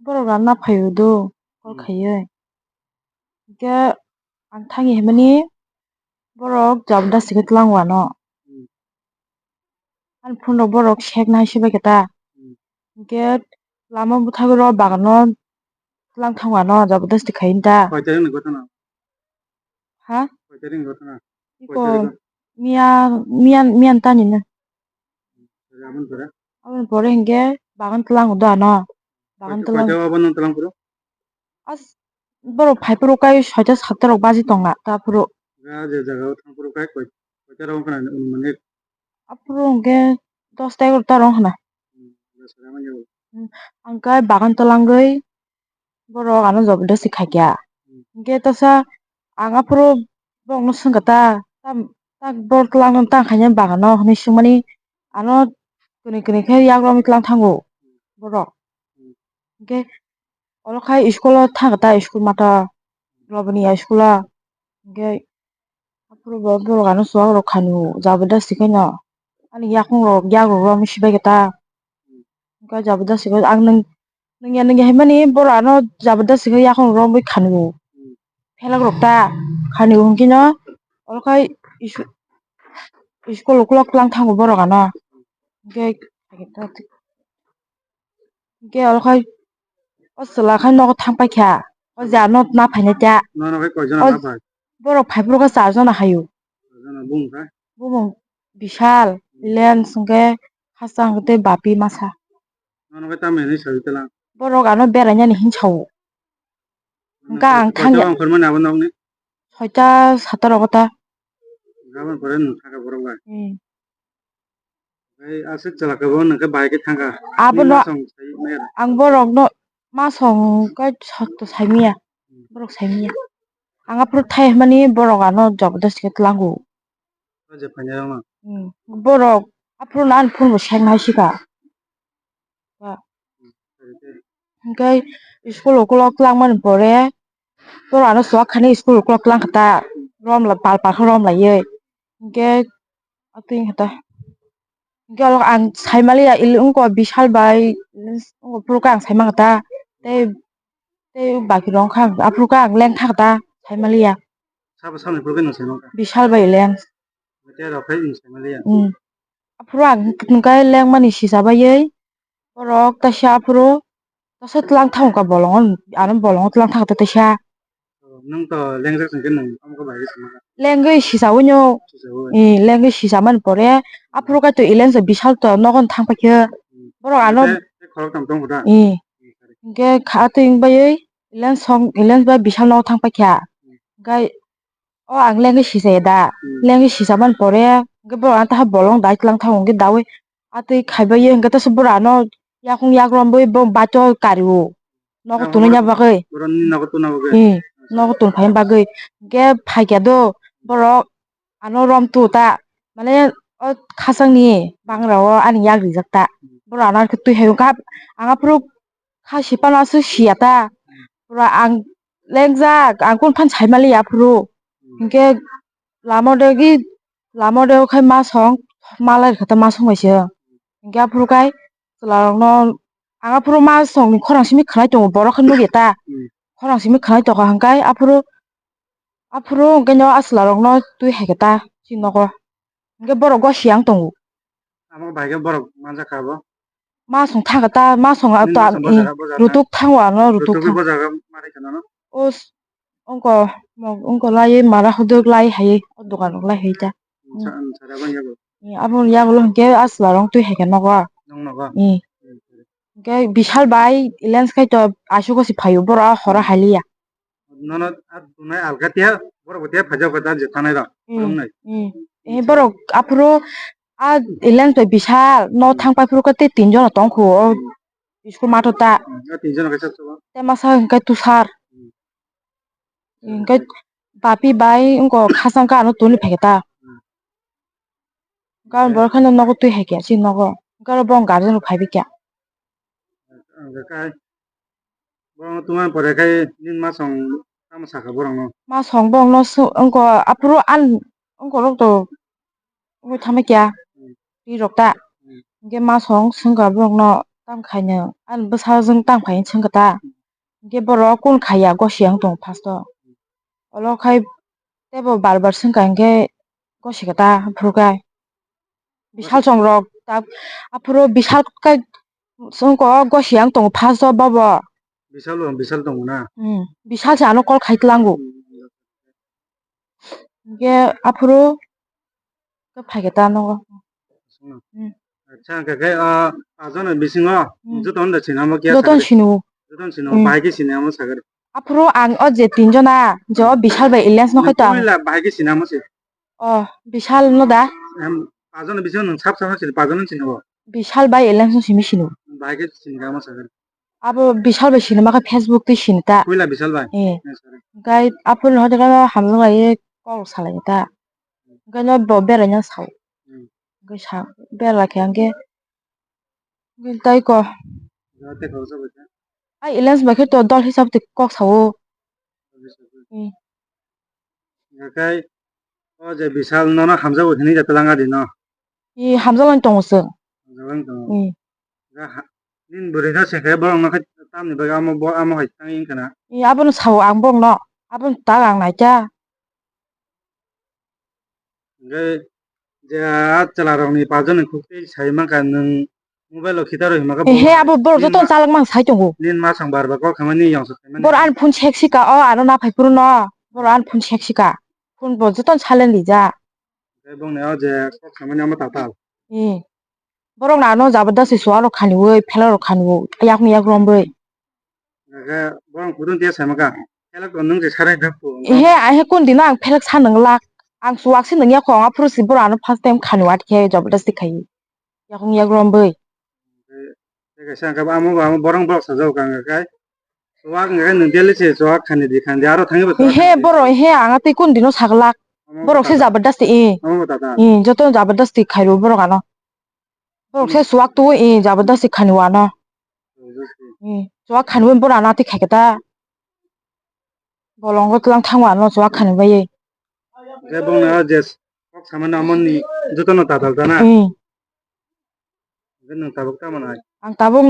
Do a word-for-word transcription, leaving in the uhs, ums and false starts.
Borok ranna phaio do, call Hmm. khaiwi. Hwnkhe ang thangwi himani borok jabda sikhe tlang wano. Hmm. Ani phone rok borok sek nai se bai khe ta. Hmm. Hwnkhe lama bwthago rw bagano tlang thang wano jabda si khai ta. Koi tarik ni ghotona? Ha? Koi tarik ni ghotona? Iko Koi tarik o? Miya, miya, miya tani na. Aboni pore? Aboni pore hwnkhe bagan tlang do ano. Bagan Koi tlang. Koi tarik o abono tlang phuru? As, borok phai phuru kai soita satta rok baji tongna ta phuru. Ga je jaga o thang phuru kai koi, koi tarik o wngkha nai anumanik? Aphuru hwnkhe dosta egarota rok wngkha na. Hmm, ga sara manya bo. Hmm, ang kai bagan twlangwi borok ano jabardasti khaikha. Hmm. Hwnkhe tasa ang aphuru borokno swngkha ta, ta, ta bor twlangno tang khaina bagano hwnwi swngmani ano kwnwi kwnwi khe yagrokni twlang thango borok. Hmm. Hwnkhe oro khai school o thangkha ta, school mata Loboniya school o. Hwnkhe aphuru bo borok ano chuwak rok khanio jabardasti khaino ani yakung rok yagrok rok wngwi sibai kha ta. Hwnkhe jabardasti khe ang nwng, nwngya nwngya hinmani borok ano jabardasti khe yakung rok wngwi khanio. Phelak rok ta khanio hwnkhe no oro khai school ukulok twlang thango borok ano. Hwnkhe Hwnkhe oro khai o chwla khai nogo thang paikha. O je ano na phainai ta. Nono khai koi jona O na phai? Borok phai phuru khe char jona haio. Char jona bumung khai? Bumung Bishal, Hmm. Lens hwnkhe Khasang tei Bapi masa. Nono khai tamni hinwi saui tela? Borok ano berainani hin sao. Hwnkhe ang thangya. Koi jona ongkhormani abo nokni? Soita sata rogo ta. Gabon pore nwng thangkha borok bai? Hmm. Tei aswk chwla khe bo nwng khe bahai khe thangkha. Abono Ni masong sai maya da? Ang borokno masong kai sotto saimaya. Hmm. Borok saimaya. Ang aphuru thai hwnmani borok ano jabardasti khe tlango. O je phainairokno? Hmm. Borok aphuru no ani phone bo sek nai sika. Hmm. Hwnkhe school ukulok twlangmani pore borok ano chuwak khainai school ukulok twlang kha ta. Rom la pal pal khe rom laiwi. Hwnkhe atwi wngkha ta. Hwnkhe oro ang saimaliya ili wngkha Bishal bai, wngkha phuru khe ang saimang kha ta. Tei, tei baki rok wngkha aphuru khe ang lengkha kha ta saimaliya. Sabo salni phuru khe nwng saimang kha? Bishal bai Lens. Tei rok khai nwng saimaliya? Hmm. Aphuru ang nwng khe lengmani sisa baiwi. Borok teisa aphuru teisa twlang thangkha bolongo, ano bolongo twlang thangkha teisa. Nwng to lengjak song khe nwng tamo khe bahai khe sama kha? Lengwi sisawi no. Sisawi. Eh, lengwi sisamani pore aphuru kaitor Lens Bishal to nogo thang paikhe. Hmm. Borok ano Tei, tei khorok tam tong kha da? Eh. Hmm, sorry. Hwnkhe kha twi wng baiwi Lens song, Lens bai Bishal nogo thang paikha. Hmm. Hwnkhe O ang lengwi sisaya da. Hmm. Lengwi sisamani pore, hwnkhe borok ano taha bolong dai twlang thango, hwnkhe daui atwi khaibai ye, hwnkhe tesa borok ano yakung yak romwi bo baito kario. Nogo Ah, tonwi borok, nya bagwi. Borok ni nogo tonna bagwi? Hmm, nogo ton phaina bagwi. Hwnkhe phaikha do, borok ano rom tu ta, mane o khasangni bangra o ani yak rijak ta. Hmm. Borok ano twi hai wngkha, ang aphuru kha sipano aswk siya ta. Pura ang lengjak, ang kunu phano saimaliya aphuru. Hinkhe lama o degi, lama o degi khai masong, malai rwkha ta masong bai se. Hinkhe aphuru khai chwla rokno, ang aphuru masongni khorang simi khwnai tongo, borok khe nukya ta. Khorang simi khwnai tongkha hinkhe aphuru, aphuru hinkhe no a chwla rokno twi hai khe ta chini nogo. Hinkhe borok gosiya wng tongo. Amo bai khe borok manjak kha bo? Masong thangkha ta, masong Nini ta, masong i, bojak, bojak ta? Rutuk thango ano, rutuk Rutuk thang. Bojak ma rai kha nono? O s-, ongko, mo-, ongko laiwi mara hodok lai hai, o dokan rok lai hai ta. Sa-, sa da bang yago? I, aboni yagulo hinkhe a chwla rok twi hai khe nogo. Nong nogo? I. Hmm. Hinkhe Bishal bai Lens khai to aswk gosi phaio, borok a horo Hmm. hai liya. Nono a tunai alga tiya, borok bo tiya phaijak kha ta je thanai rok, Hmm. Borok nai. Hmm. Eh, borok aphuru a Lens bai Bishal no Hmm. thang pai phuru khe tei tin jona tong kho o Hmm. school matho ta. Hmm. A tin jona kaisa chwla. Tei masa hinkhe Tushar. Hmm. Hinkhe Bapi bai wngko khasang khe ano toni phai khe ta. Hmm. Gabon borok kheno nogo twi hai khe chini nogo. Hinkhe oro bo wng guardian rok phai bai khe. Ang khe kai. Borokno tungma pore khai nini masong tamo sakha borokno? Masong borokno sw-, wngkha aphuru an wngkha rok to wngwi thamwi kya Hmm. ri rok ta. Hmm. Hinkhe masong swngkha borokno tam khaino, ani bwsajwk tam khaino swngkha ta. Hinkhe borok kunu khaiya, gosi yang tongo first o. Olo khai teibo bar bar swngkha hinkhe gosikha ta aphuru khai. Bisal chongrok ta aphuru bisal khai swngkha o gosi yang tongo first o bobo. Bisal bo, bisal tongo na? Hmm, bisal se ano call khai tlango. Hmm. Hinkhe aphuru khe phaikhe ta nogo. Hmm. Acha, hwnkhe khe, ah, pajon ni bisingo Hmm. joto no da sinamo khe Joto no sakari? Sinu. Joto no sinu, Hmm. Bahai khe sinamo sakari? Aphuru ang o je tinjona, je o Bishal bai Elias no khai to ang. Puila bahai khe sinamo se? O, Bishal no da? Em, pajon ni bisingo nwng sab sab no sini, pajon no sini o? Bishal bai Elias no simi sinu. Bahai khe sini kamo sakari? Abo Bishal bai sinima khe Facebook twi sini ta. Puila Bishal bai? Eh. Eh, sorry. Gai aphuru no hote khe hamjak lai kok salai ta. Gai no bo berai no sao. Hmm. Gai sa berai khe ang khe. Gai tai ko. Jate kok sa bai ta. Ai Elias bai khe to dol hisab twi kok sao. Dol hisab twi. Hmm. Hingkhe o je Bishal nono hamjago hinwi je twlang adi no? I hamjaklani tongo chwng. Hamjaklani tongo. I. Ga ha-, nini bwrwi no se khe borok no khe tamni bagwi amo bo amo hai tang wngkha na? I abono sao ang borok no. Abono tak ang naikha. Hingkhe je a chwla rok ni pajon ni khuktwi sai mankha nwng Mobile o khita rw hima khe. Ehe, bo abo borok joto chalak mang sai tongo. Nini ma sang bar bar kok khamani yong sok khamani. Bor an phone sek sika o, ano na phai phuru no. Bor an phone sek sika. Phone bo joto silent rijak. Tei bongni o je kok khamani amo tatal. Eh. Borok na ano jabardasti suarok khaniwi, phelarok khaniwi, yakung yak romwi. Hingkhe borok kudun tiya sai maka. Phelak to nwng je sarai dakpo. Ehe, ahe kun dino ang phelak sa nang lak. Ang suwak se nang yakho, ang aphuru si borok ano first time khaniwi atkhe jabardasti khai. Yakung yak romwi. Tei kaisa hwnka bo amo bo amo borok borok sajak kha hwnka khe. Chuwak hwnka khe nwng daily se chuwak khani di khani di aro thangwi bo chuwak khani di. He borok he ang tei kun dino saglak. Borok se jabardasti e. Amo bo tata. E joto jabardasti khairo borok ano. Borok se chuwak tu e jabardasti khani wano. Jabardasti. E chuwak khani borok ano tei khaikhe ta. Bolongo tlang thang wano chuwak khani bai. Khe bongni o je kok samani amoni jotono tatal ta na? Hmm. Hwnkhe nwng tabuk tamo nai? Ang tabuk